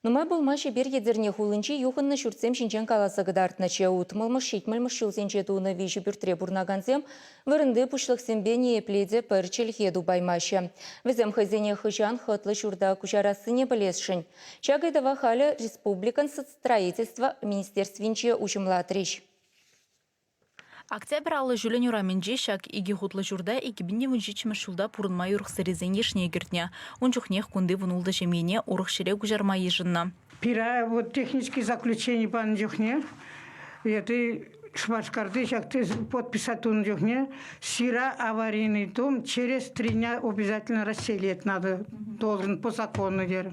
Нумай пулмасть эпир Етӗрне хулинчи юхӑннӑ ҫуртсем ҫинчен каласа кӑтартнӑччӗ. Утмӑлмӗш-ҫитмӗлмӗш ҫулсенче тунӑ виҫӗ пӳртре пурӑнакансем вырӑнти пуҫлӑхсемпе ниепле те пӗр чӗлхе тупаймаҫҫӗ. Вӗсем хӑйсене хӑҫан хӑтлӑ ҫурта куҫарассине пӗлесшӗн. Ҫак ыйтӑва халӗ республикӑн строительство министерствинче уҫӑмлатрӗҫ. Октябрь 50 ҫулӗн урамӗнче ҫак икӗ хутлӑ ҫурта 2017-мӗш ҫулта пурӑнма юрӑхсӑррисен йышне кӗртнӗ. Ун чухнех кунти вунултӑ ҫемьене урӑх ҫӗре куҫарма йышӑннӑ. Пира вот технический заключение панӑ чухне это Шупашкарти ҫак подписать тунӑ чухне сира аварийный дом через 3 дня обязательно расселить надо должен по закону терӗ.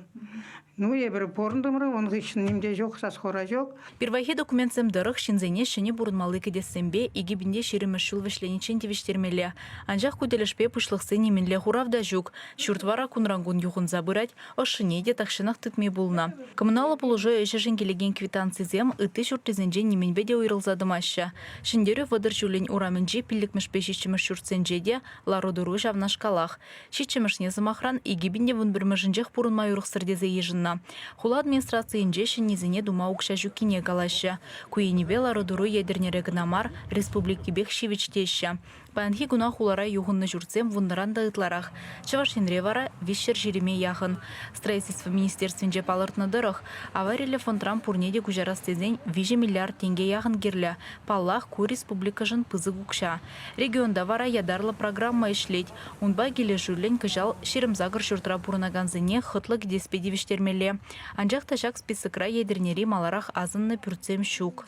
Ну, эпир пурӑнтӑмӑр, ун хыҫҫӑн ним те ҫук, сас-хура ҫук. Пирвайхи документсем тӑрӑх ҫынсене ҫӗнӗ пурӑнмалли кӗтессемпе 2020-мӗш ҫул вӗҫлениччен тивӗҫтермелле. Анчах ку тӗлӗшпе пуҫлӑхсен нимӗнле хурав та ҫук. Ҫурт вара кунран-кун юхӑнса пырать, ӑшшине те тахҫанах тытми пулнӑ. Коммуналлӑ пулӑшу ӗҫӗшӗн килекен квитанцисем ытти ҫуртрисенчен нимӗнпе те уйрӑлса тӑмаҫҫӗ. Ҫӗнтерӳ 30 ҫулӗн урамӗнчи пиллӗкмӗшпе ҫиччӗмӗш ҫуртсенче те лару-тӑру ҫавнашкалах. Ҫиччӗмӗшне, сӑмахран, 2011-мӗшӗнчех пурӑнма юрӑхсӑр тесе йышӑннӑ. Хула администрацийӗнче ҫӗннисене тума укҫа ҫуккине калаҫҫӗ. Ку енӗпе лару-тӑру Етӗрнере кӑна мар, республикипех ҫивӗч теҫҫӗ. Паянхи куна хулара юхӑннӑ ҫуртсем вуннӑран та ытларах. Чӑваш Енре вара 320-е яхӑн. Строительство министерствинче палӑртнӑ тӑрӑх, авариллӗ фондран пурне те куҫарас тесен 3 миллиард тенке яхӑн кирлӗ. Паллах, ку республикӑшӑн пысӑк укҫа. Регионта вара ятарлӑ программа ӗҫлет. Унпа килӗшӳллӗн кӑҫал 28 ҫуртра пурӑнакансене хӑтлӑ кӗтеспе тивӗҫтермелле. Анчах та ҫак списокра Етӗрнери маларах асӑннӑ пӳртсем ҫук.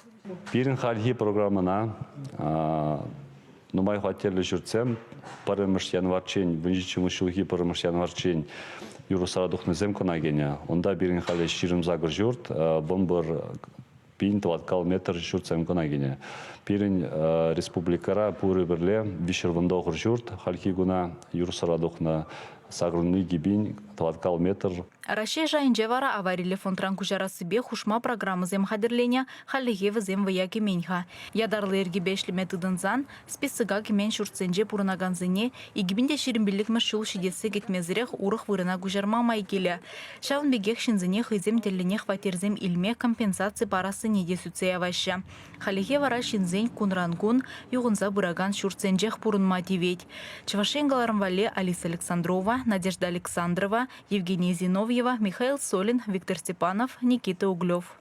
Пирӗн хальхи программӑна нумай хваттерлӗ ҫуртсем пӗрремӗш январччен, вунҫиччӗмӗш ҫулхи пӗрремӗш январччен юрӑхсӑра тухнисем кӑна кӗнӗ. Унта пирӗн халӗ 28 ҫурт, вунпӗр пин тӑваткал метр ҫуртсем кӑна кӗнӗ. Пирӗн республикӑра пурӗ пӗрле 319 ҫурт хальхи куна юрӑхсӑра тухнӑ. 82 пин тӑваткал метр. Раҫҫей шайӗнче вара авариллӗ фондран куҫарассипе хушма программӑсем хатӗрленӗ, хальлӗхе вӗсем вӑя кӗмен-ха. Ятарлӑ йӗркепе ӗҫлеме тытӑнсан списока кӗмен ҫуртсенче пурӑнакансене 2025-мӗш ҫул ҫитессе кӗтмесӗрех урӑх вырӑна куҫарма май килӗ. Ҫавӑн пекех ҫынсене хӑйсем тӗллӗнех хваттерсем илме компенсаци парассине те сӳтсе яваҫҫӗ. Хальлӗхе вара ҫынсен кунран-кун юхӑнса пыракан ҫуртсенчех пурӑнма тивет. Чӑваш Ен кӑларӑм валли Алиса Александрова, Надежда Александрова, Евгения Зиновьева, Михаил Солин, Виктор Степанов, Никита Углев.